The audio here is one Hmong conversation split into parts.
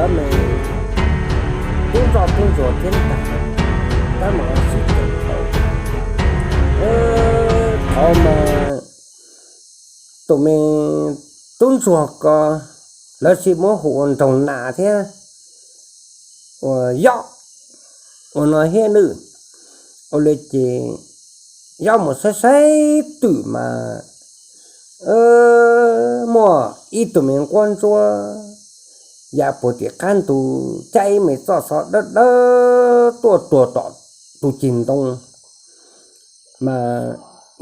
Cov me tub ntsoj tub ntsuag thiab ntag, tab mas sib txeem tau. Qhov mas tus me tub ntsuag ko lawv tsis muab hu ua Nraug Nas thiab ua Yob ua no thiab nawb. Ua li ces Yob mus saib saib twm mas muaj ib tug me nquab ntsuab ya puag tim qab ntug cab ib me txoj xov dawb dawb tuaj tuag tom tus ceg ntoo. Mas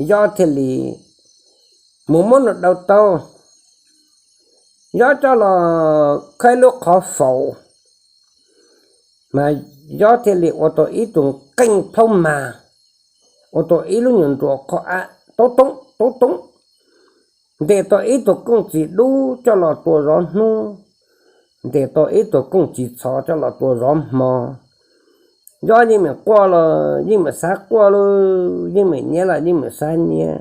Yob thiaj li mus muab nws daws tau, Yob coj los khawb ib lub qhov faus, mas Yob thiaj li ua tau ib tug nqeej plaub mag, ua tau ib lub nyuag nruas qhov av taub toob taub toob, ntes tau ib tug kooj txiv dub coj los tua zov hnub, ntes tau ib tug kooj txiv txhov coj los tua zov hmo. Yob yeej meem quaj los yeej meem xav quaj lauj, yeej meem nyiav los yeej meem xav nyiav.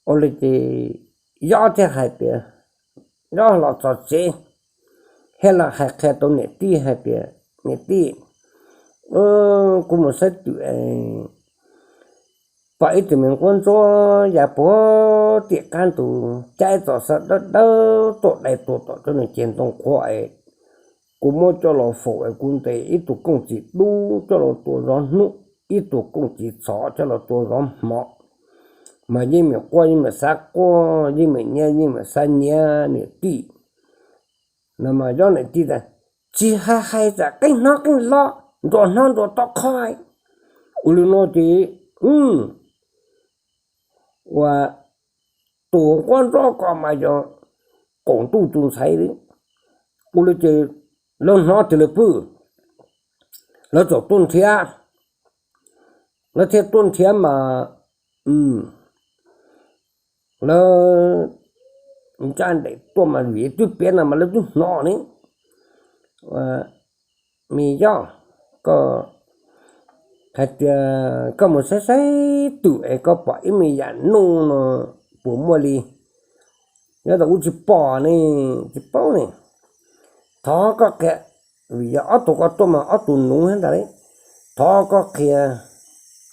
Ua li ces Yob thiaj hais tias, Yob los txog tsev thiaj los hais qhia rau niam tij hais tias, Niam tij, kuv mus saib twm es pom ib tug me nquab ntsuab ya puag tim qab ntug cab ib txoj xov dawb dawb tuaj dai tuag tom cov niag ceg ntoo qhuav es kuv muab coj los faus es kuv ntes ib tug kooj txiv dub coj los tua zov hnub, ib tug kooj txiv txhov coj los tua zov hmo. Mas yeej meem quaj yeej meem xav quaj, yeej meem nyiav yeej meem xav nyiav niam tij. No mas Yob niam tij tias, Tsis hais hais tsam qeej hnob qeej hlob, nruas hnob nruas toj qhov. Ua li no ces, ua, tus nquab ntsuab ko mas yog qaum ntuj tus ntxhais li. Ua li ces lawv hnov tias lawv pw, lawv txawm tuaj nrhiav, lawv thiaj tuaj nrhiav mas lawv ncaj nraim tuaj mas vim twb piav no mas lawv twb hnov ne. Me Yob, koj hais tias koj mus saib saib twm es koj pom ib me yam nuj no puas muaj li? Nyob tau ub tsis pom ne, tsis paub ne. Thov koj qhia, vim yog ob tug ko tuaj mas ob tug nuv thiab ntag li. Thov koj qhia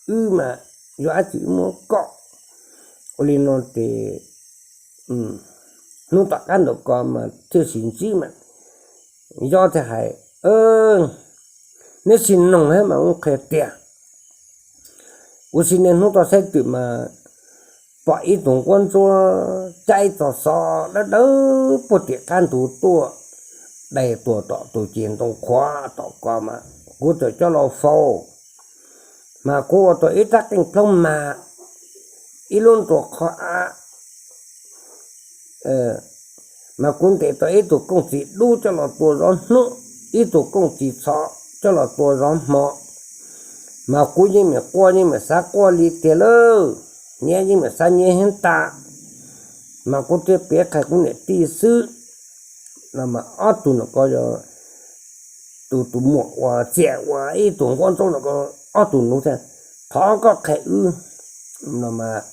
wb mas yog dab tsi wb muab koj. Ua li no ces hnub tom qab ntawm ko mas thiaj sim ntsib mas Yob thiaj hais, Neb sim noog thiab mas kuv qhia tiag. Kuv sim niaj hnub tuaj saib twm mas pom ib tug nquab ntsuab cab ib txoj xov dawb dawb puag tim qab ntug tuaj dai tuag tom tus ceg ntoo qhuav tom ko mas kuv txawm coj los faus, mas kuv ua tau ib rab qeej plaub mag, ib lub nruas qhov av, mas kuv ntes tau ib tug kooj txiv dub coj los tua zov hnub, ib tug kooj txiv txhov coj los tua zov hmo. Mas kuv yeej meem quaj yeej meem xav quaj li tiag lauj, nyiav yeej meem xav nyiav heev tas. Mas kuv thiaj piav qhia kuv niam tij xwb. No mas ob tug no ko yog tus, tus muam uas txias ua ib tug nquab ntsuab no ko, ob tug nuv thiaj, Thov koj qhia wb. No mas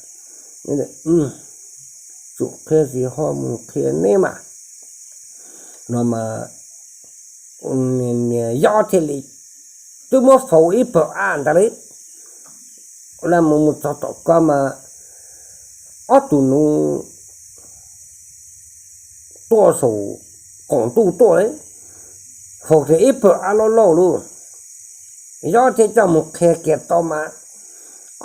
tsum qhia tsis ho mus qhia neb mas. No mas niag Yob thiaj li twb muab faus ib pawg av ntag li. Ua li mus mus txog tom ko mas ob tug nuv tuaj saum qaum ntuj tuaj li, faus tias ib pawg av loj loj lauj. Yob thiaj coj mus qhia kiag tau mas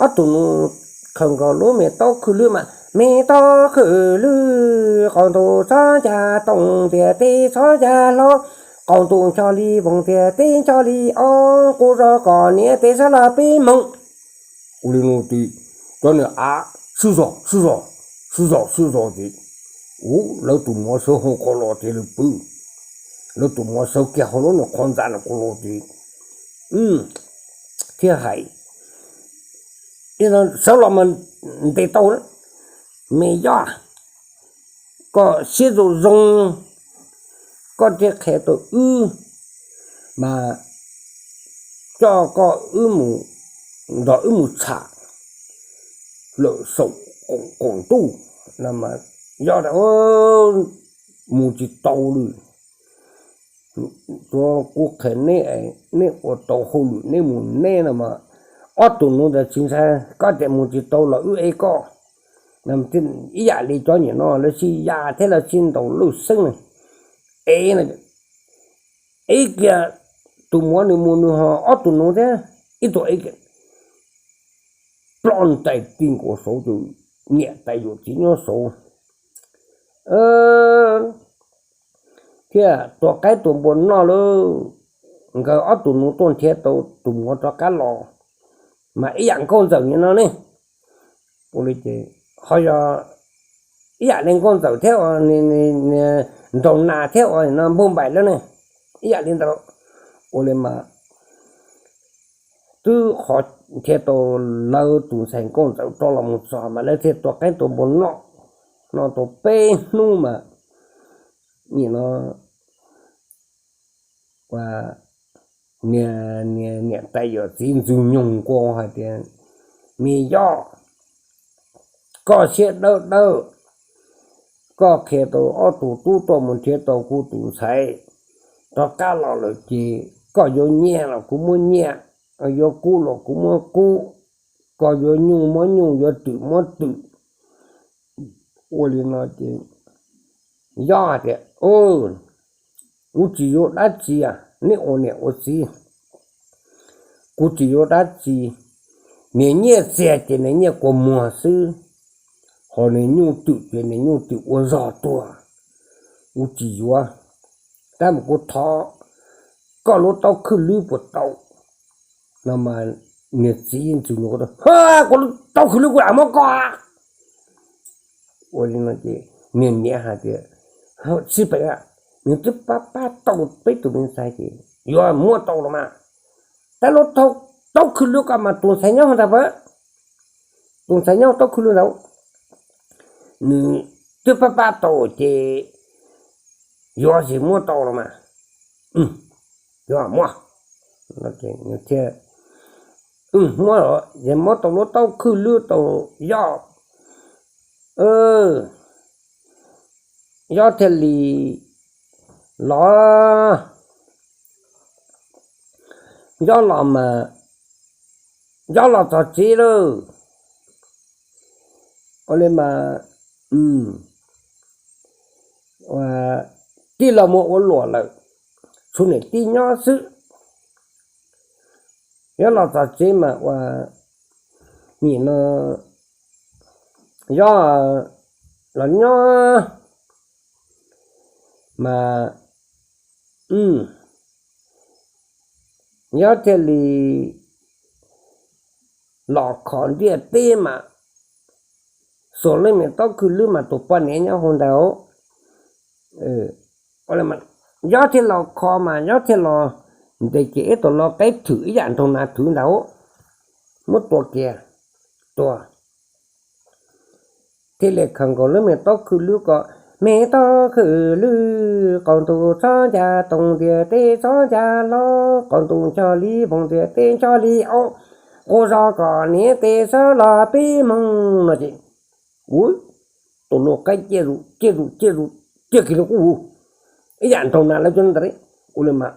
ob tug nuv khaws nkaus lub me taub khwj lwb mas, me taub khwj lwj, qaum ntuj txhob ncaj toom tias teb txhob ncaj hlo, qaum ntuj ncho li voos tias teb ncho li ob, kuv zov koj niam teb sab laj peb moog. Ua li no ces cov niag av sib zog sib zog sib zog sib zog ces, u, lawv tus muam sawv hauv qhov los ces lawv pw, lawv tus muam sawv kiag hauv lub niag qhov ntxa no qhov los ces thiaj hais, sawv los mas ntes tau, me Yob, koj siab zoo zoo, koj thiaj qhia tau wb, mas coj koj wb mus, nrog wb mus tsham lawm saum qaum ntuj. No mas Yob tias, mus tsis tau li, Tsuav kuv qhia neb, neb ua tau hauj lwm neb mus neb no mas, ob tug nuv ntawd tsis ntshai, koj tias mus tsis tau los wb ev koj. Ib yam li cov nyuam no lawv sib yam thiab lawv sib ntaus lwj xeeb no, ev, ev kiag tus muam nws mus nws ho ob tug nuv thiab ib tug ev kiag, ploj ntais ti nkaus saud ces niam tais yawm txiv nyob saud thiaj tua qaib tua npua noj lawm. Nkawd ob tug nuv tuaj nrhiav tau tus muam rov qab los, mas ib yam nkauj ntxawm li no ne. Ua li ces ho yog ib yam li nkauj ntxawm thiab ua nraug nas thiab ua no npauj npaim lawm ne, ib yam li ntawd. Ua li mas twb qhov nrhiav tau lawv tus ntxhais nkauj ntxawm rov los mus txog mas lawv thiaj tua qaib tua npua noj, noj tau peb hnub mas nim no ua niam tais yawm txiv ntxwg nyoog nkaus hais tias, me yob, koj siab dawb dawb, koj qhia tau ob tug tub tuaj mus nrhiav tau kuv tus ntxhais rov qab los lawm ces koj yuav nyiaj los kuv muab nyiaj, yuav kub los kuv muab kub, koj yuav nyuj muab nyuj, yuav twm muab twm. Ua li no ces yob hais tias, kuv tsis yuav dab tsi, neb ua niam ua txiv, kuv tsis yuav dab tsi. Niag nyiaj txiag ces niag nyiaj kua muag xwb, ho niag nyuj twm ces niag nyuj twm ua zog tuag, kuv tsis yuav. Tab mas kuv thov koj lub taub khwj lwb puas tau? No mas niag txiv ntxwg nyoog, kuv lub taub khwj lwb kuv lam muab koj. Ua li no ces niag niam hais tias, sib peem, nws twb pab pab tau peb tus me ntxhais ces yuav muab tau los mas. Tab lub taub khwj lwb koj mas tus ntxhais nyob hauv ntawd, tus ntxhais nyob taub khwj lwb ntawd, nws twb pab pab tau ces yuav tsis muab tau los mas, yuav muab. Thiaj muab, muab tau lub taub khwj lwb tau yob, yob thiaj li los, yob los mas, yob los txog tsev lawm. Ua li mas tij los mus ua luam lawm, tshuav niam tij nyob xwb. Yob los txog tsev mas ua, nim no yob los nyob mas, yob thiaj li los kho ntiaj teb mas, xuas lub me taub khwj lwb mas tus poj niam nyob hauv ntawd. Yob thiaj los kho mas yob thiaj los ntes ces ib tug lau qaib thwm ib yam nraug nas thwm ntawd, muab tua kiag, tua. Thiaj li khaws nkaus lub me taub khwj lwb ko, me taub khwj lwb qaum ntuj txhob ncaj toog, ntiaj teb txhob ncaj hlo, qaum ntuj ncho li voog, ntiaj teb ncho li auv, quas zog kom niam tes sawv los peb moog no ces, ua, tus lau qaib ciaj zus ciaj zus ciaj zus ciaj kiag li qub, ib yam nraug nas lawv cov ntawd. Ua li mas,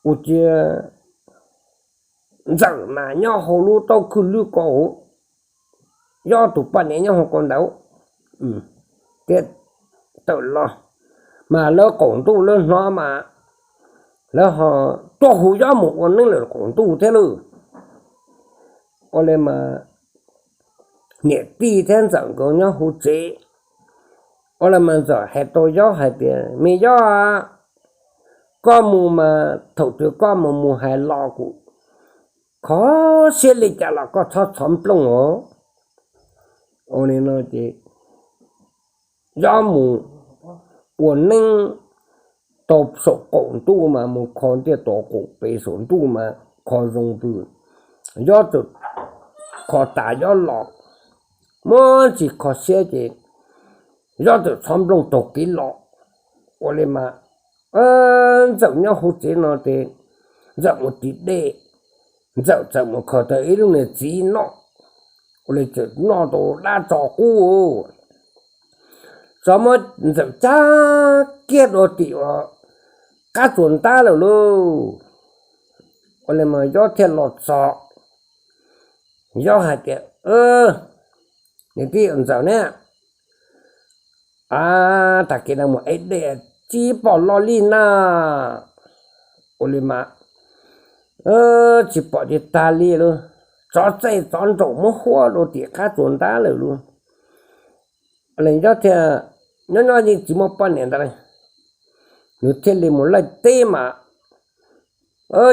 ua ciav Ntxawm mas nyob hauv lub taub khwj lwb ko, yob tus poj niam nyob hauv ko ntawd, thiaj tawm los. Mas lawv qaum ntuj lawv hnov mas lawv ho tuaj hu yob mus ua neeb lawm qaum ntuj thiab lauj. Ua li mas niam tij thiab Ntxawm nkawd nyob hauv tsev. Ua li mas Ntxawm hais rau yob hais tias, me yob, koj mus mas thaum twg koj mus mus hais los kuv kho siab li cas los koj txhob txhob nplooj os. Ua li no ces yob mus ua neeb tau saum qaum ntuj mas mus kho ntiaj teb qaum pem saum ntuj mas kho zoo pw. Yob txawm kho tas yob los, muab tsis kho siab ces yob txawm txhob nplooj taug kev los. Ua li mas Ntxawm nyob hauv tsev no ces Ntxawm mus tiv dej, Ntxawm txawm mus khaws tau ib lub niag txiv noj. Ua li txawm noj tau dab tso qub, Txov muab Ntxawm cab kiag dua tim uas qab tsuas ntab lawm lauj. Ua li mas Yob thiaj los txog, Yob hais tias, Niam tij Ntxawm ne, a, tag kis no mus ev dej tsis pom los li na. Ua li mas tsis pom ces tag li lauj, txov txaij txov nraug muab huab dua tim qab tsuas ntab lawm lauj. Yob thiaj nyob nyob yeej tsis muaj poj niam ntag, nws thiaj li mus laij teb mas,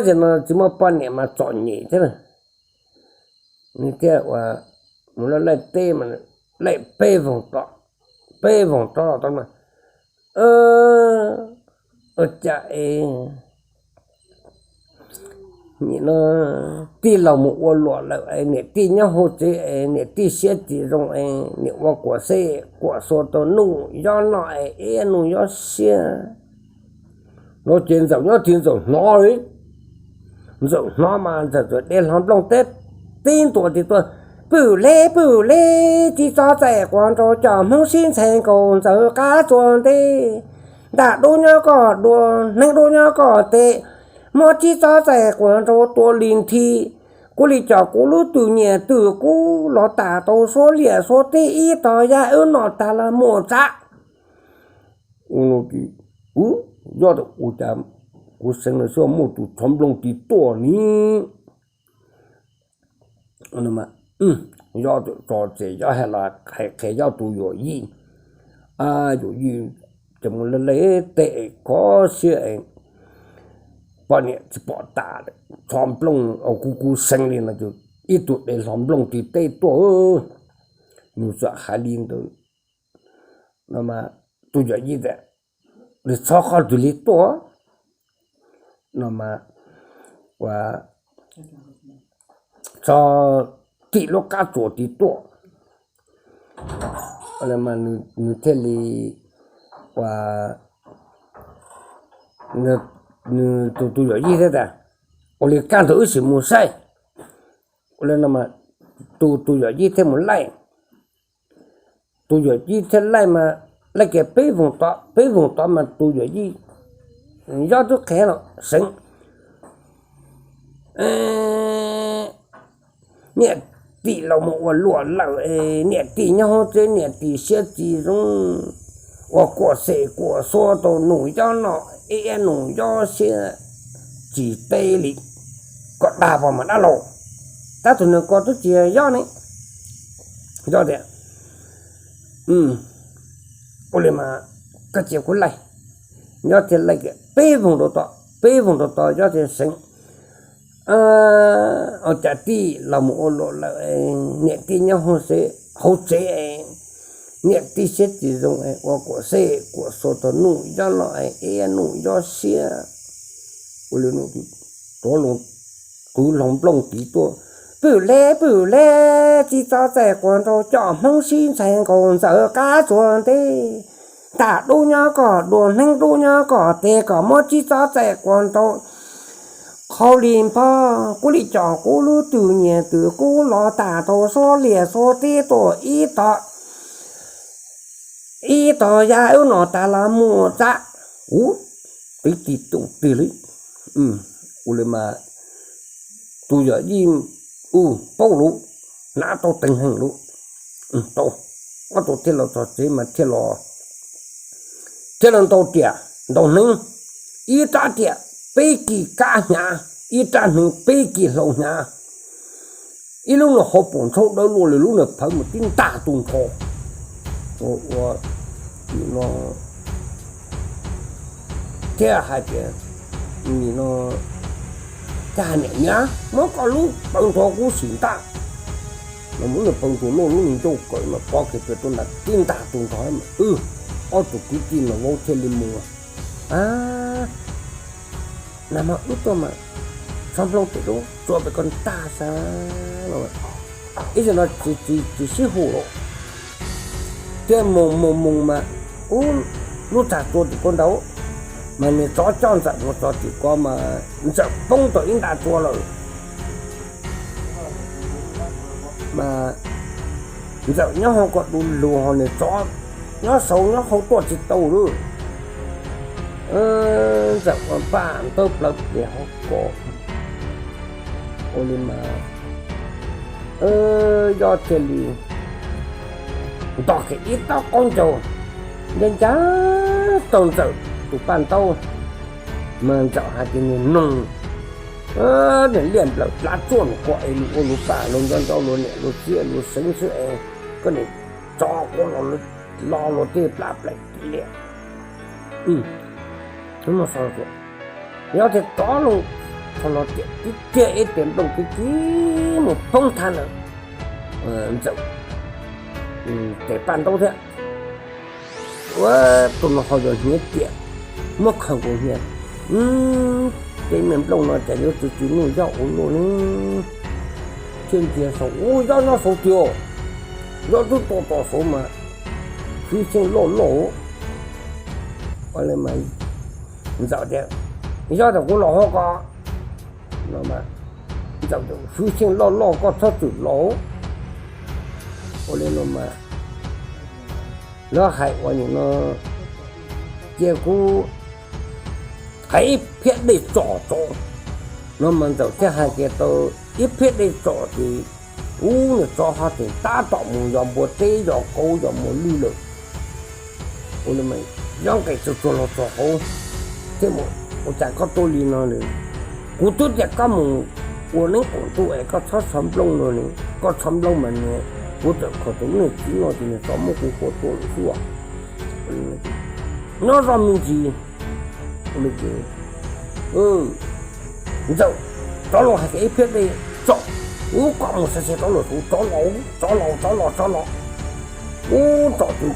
ces no tsis muaj poj niam mas txom nyem thiab. Nws thiaj ua mus laij teb mas laij peb voog to, peb voog to los tau mas, ua cas es nim no tij laug mus ua luam lawm es niam tij nyob hauv tsev es niam tij siab tsis zoo es niam ua kuam xej kuam xua tau nuj Yob noj es ib nuj Yob siab. No ces Ntxawm nyob tid Ntxawm hnov li, Ntxawm hnov mas Ntxawm txawm de hlo nplooj teb tib ntua tim tuaj, pwj le pwj le, tsis txhob txaij quas nraug coj Hmoob sib ntxhais nkaus Ntxawm qab tsuas nteb. Ntaj dub nyob koj dua, hneev dub nyob koj tes, muab tsis txhob txaij quas nraug tua li nthi. Kuv li coj kuv lub twm nyias twm kub los tam tau suab liaj suab teb ib tog yaj wb noj tag los muaj tsav. Ua no ces Yob tias, ua cas kuv seev lawm xwb muaj tus txhob nplooj tid tuaj ni. Yob tso tseg Yob hais los hais qhia Yob tus yawm yij, yawm yij ces mus laij laij teb kho siab, poj niam tsis pom tas, txhob nplooj kuv kuv seev li no ces ib tug de hlo nplooj tid teb tuaj. Nws txawm hais li ntawd no mas tus yawm yij tias, nws txhob qhov twg li tuaj no mas, ua txog tim lub qab tsuas tid tuaj. Nws thiaj li, ua, nws tus tus yawm yij thiaj tias, ua li kaj ntug wb sim mus saib. Ua li no mas tus tus yawm yij thiaj mus laij. Tus yawm yij thiaj laij mas laij kiag peb voog tod, peb voog tod mas tus yawm yij, Yob twb qhia los seev, niam tij los mus ua luam lawm, niam tij nyob hauv tsev niam tij siab tsis zoo, ua kuam xej kuam xua tau nuj Yob noj ib nuj Yob siab tsis teb li. Koj dag pom mas dab laug, tab tus nws ko twb tsis yog Yob ne. Yob tias, ua li mas koj cia kuv laij. Yob thiaj laij kiag peb voog rau tod, peb voog rau tod Yob thiaj seev, ua cas tij los mus ua luam lawm, niam tij nyob hauv tsev, niam tij siab tsis zoo, ua kuam xej kuam xua tau nuj Yob noj ib nuj Yob siab. Ua li no ces rov los qwv hlo nplooj tid tuaj, pwj le pwj le, tsis txhob txaij quas nraug coj Hmoob sib ntxhais nkaus Ntxawm qab tsuas nteb. Ntaj dub nyob koj dua, hneev dub nyob koj tes, kom muab tsis txhob txaij quas nraug qhau li npog, kuv li coj kuv lub twm nyias twm kub los tam tau suab liaj suab teb tuaj ib tog, ib tog yaj wb noj tag los muaj tsav. Ub, twb tsis tus twg li. Ua li mas tus yawm yij, u, paub lus, hnav tau teev heev lus, tau, ob tug thiaj los txog tsev mas thiaj los, thiaj los ntaus riam ntaus hneev, ib rab riam peb kis kab hnyav, ib rab hneev peb kis hlau hnyav, ib lub nws hauv paus ntshauv dawb luaj li lub nws phawv mas tib ntag tu nrho. Ua, ua, nim no thiaj hais tias, nim no thiaj hais niam, niam, muab koj lub paws nrho kuv sim ntaj. Los muab nws paws nrho luaj lub nws ncauj kawm mas pov kiag pem rau nram tib ntag tu nrho mas, ob tug kwv tij mas vauv thiaj li mus, a, nag hmo wb tuaj mas txhob nplooj pem lub tsuas pem koj ntag sav. Ib zaug no tsis sib hu lawm, thiaj mus mus mus mas, ub, lub txag tsuas tim ko nraud, mas niag tsov coj Ntxawm mus txog tim ko mas Ntxawm poob tau ib nta tsua lawm. Mas Ntxawm nyob hauv ko du lug ho niag tsov nyob saud nyob hauv tuaj tsis tau lawm. Ntxawm ua paj ntaub plaws pem hauv ko. Ua li mas, Yob thiaj li nto kiag ib taub qaub ncaug ncaj ncaj tau Ntxawm tus paj ntaub, mas Ntxawm hais tias, Niag noog, niag liaj nplawm plab tsuaj nws ko es luag ua luag paj luag nco nco luag niam luag txiv luag xeev xwb es koj niam tsov quav los luag tej plab plaim li. Yob thiaj rov los txog no tiam tib tiag ib tes nplooj tib tib mus poob thab ntawm Ntxawm tes paj ntaub thiab. Ua, tus no ho yog hniav tiam, muab khaws nkaus hniav. Tej me nplooj no cas yuav tsis tsis nuj Yob ua luaj ne. Thiaj ntsia saud, ub, Yob nyob saud tiag. Yob twb tuaj tom saud mas fwj xyeej loj loj. Ua li mas Ntxawm tias, Yob, kuv los hauv ko. Ntxawm tias, Fwj xyeej loj loj koj txhob txwm los. Ua li no mas lawv hais ua nim no, cia kuv hais ib phiab dej tsom tso. No mas Ntxawm thiaj hais tias tau ib phiab dej tsom ces ub, niag tsov ho tseem tab tom mus yos npua teb yos kauv yos muas lwj lawm. Ua li mas Yob nqes tsuag tsuag los txog hauv thiab, Ua cas koj tuaj li no lawm? Kuv twb tias koj mus ua neeb qaum ntuj es koj txhob so nplooj no ne, koj so nplooj mas niag kuv txawm khaws tus me txiv no ces niag tsov muab kuv tua tuag lawm xwb. Nyob zoj me ntsis, Ntxawm rov los hais tias ib phiab dej tsom, ub, koj mus xav xav rov los, tsov los, tsov los, tsov los, tsov los. Ub, tsom tus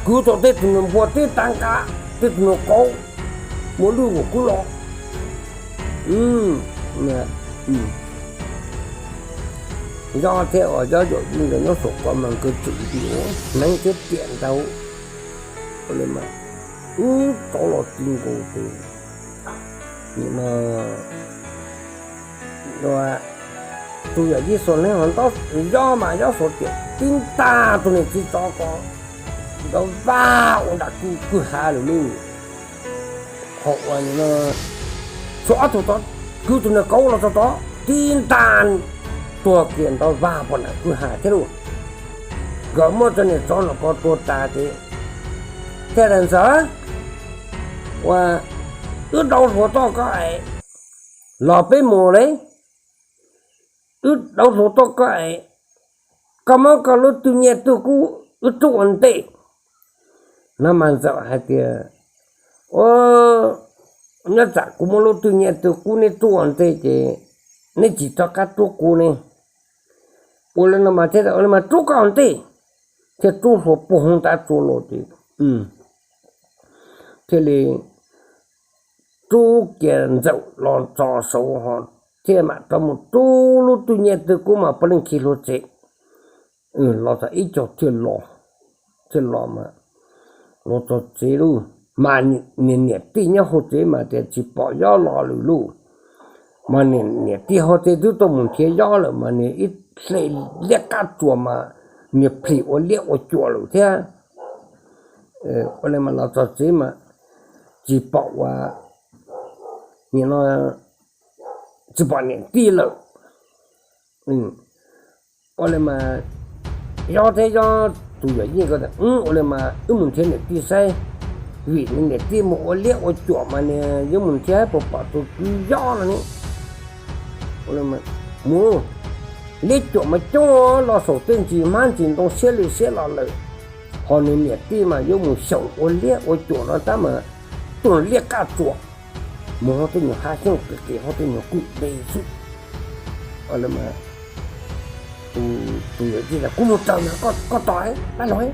kwv tau tej tus niag npua teb tav nqa, tej tus niag kauv muas lwj uas kub los. Yob thiab Yob Yawm Yij nkawd nyob saum ko mas nkawd tseem nti ua hneev thiab tiam ntau. Ua li mas wb rov los ti nkaus ces nim no tus Yawm Yij xuas hneev hov ntaub, Yob mas Yob xuas tiam tib ntaj tus niag txiv tsov ko nrov vag ua nram kwj ha lawm lauj. Ho ua no, tshuav ob tug tod kwv tus niag kauv los txog tod tib ntaj tuag kiag nrov vag pom nram kwj ha thiab lauj. Nkawd muab cov niag tsov no ko tua tas ces thiaj tias, Ntxawm, ua wb dauv hluas toj koj es los peb mus li. Wb dauv hluas toj koj es koj muab koj lub twj nyiaj twj kub wb rub ua ntej. No mas Ntxawm hais tias, Ua, nyob tsam kuv muab lub twj nyiaj twj kub neb rub ua ntej ces neb tsis rov qab rub kuv ne. Ua li no mas thiaj ua li mas rub koj ua ntej, thiaj rub hluas puag hauv ntav tsua los ces thiaj li rub kiag Ntxawm los txog saud ho thiaj mam rov mus rub lub twj nyiaj twj kub mas puav leej khi hlua tsev. Los txog ib co thiaj los, thiaj los mas los txog tsev lauj, mas niam tij nyob hauv tsev mas tias tsis pom Yob los lawm lauj. Mas niam tij hauv tsev twb tuaj mus nrhiav Yob lawm mas nws ib hle liab qab tsuas mas nws plhis ua liab ua cuam lawm thiab. Ua li mas los txog tsev mas tsis pom ua, nim no tsis pom niam tij lawm. Ua li mas Yob thiab Yob tus yawm yij ko tias, Ua li mas wb mus nrhiav niam tij saib, vim nws niam tij mus ua liab ua cuam mas nws yuav mus nrhiav puas pom tus kwv Yob no ne. Mus, liab cuam mas coob los saum tej ntsis hmab ntsis ntoo siab li siab los lawm, ho nws niam tij mas yuav mus xyaum ua liab ua cuam no tab mas tuag liab qaj tsuas, mus hauv tej nyuag hav xyoob qis qis hauv tej nyuag kwj deg xwb. Tus yawm yij tias, Kuv mus raws na, koj tos dab laug.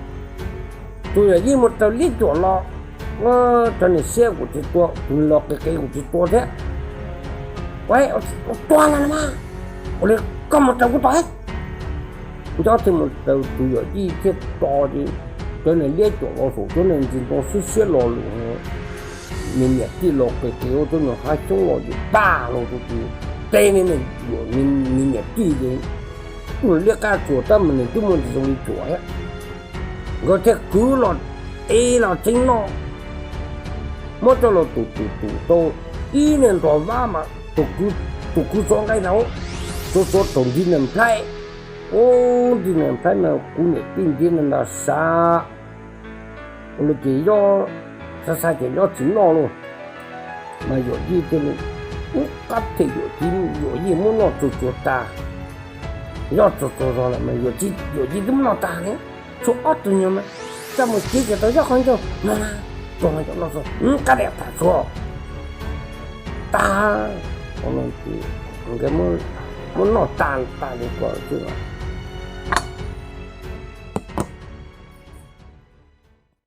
Tus yawm yij mus raws liab cuam los, cov niag siab kuj tsis tua, tus los qis qis kuj tsis tua thiab. Ua, tua no mas, ua li koj mus raws kuv tos. Ncob thiaj mus raws tus yawm yij thiaj tos ces cov niag liab cuam los saum cov niag ntsis ntoo siab siab los lawm. Nws niam tij los qis qis hauv cov niag hav xyoob los ces pag los rau tus teb, nws niam tij ces tuag liab qaj tsuas tab mas nws twb muaj ntsis zoo li cuam thiab. Nkawd thiaj kwv los, tes los tseev noj, muab coj los tus tus tus tau ib niag nrog vab mas tus kwv txob nqaij ntag, txob txob raug nti niag nplhaib. Ub, nti niag nplhaib mas kuv niam tij nti niag ntag sav. Ua li ces yob, xav xav ces yob tsis noj lauj. Mas Yuam Yij thiaj li, ub, qab thiaj Yuam Yij, Yuam Yij muab noj tsuag tsuag tas, yob tsuag tsuag zog lawm mas Yuam Yij twb muab noj tas ne, tshuav ob tug nyuag mas coj mus txiav ces tau yob qhov ncauj no na, tsuag no cov noj txog qab diav tas tsuag tas. Ces nkawd muab noj tas tas li ko xwb.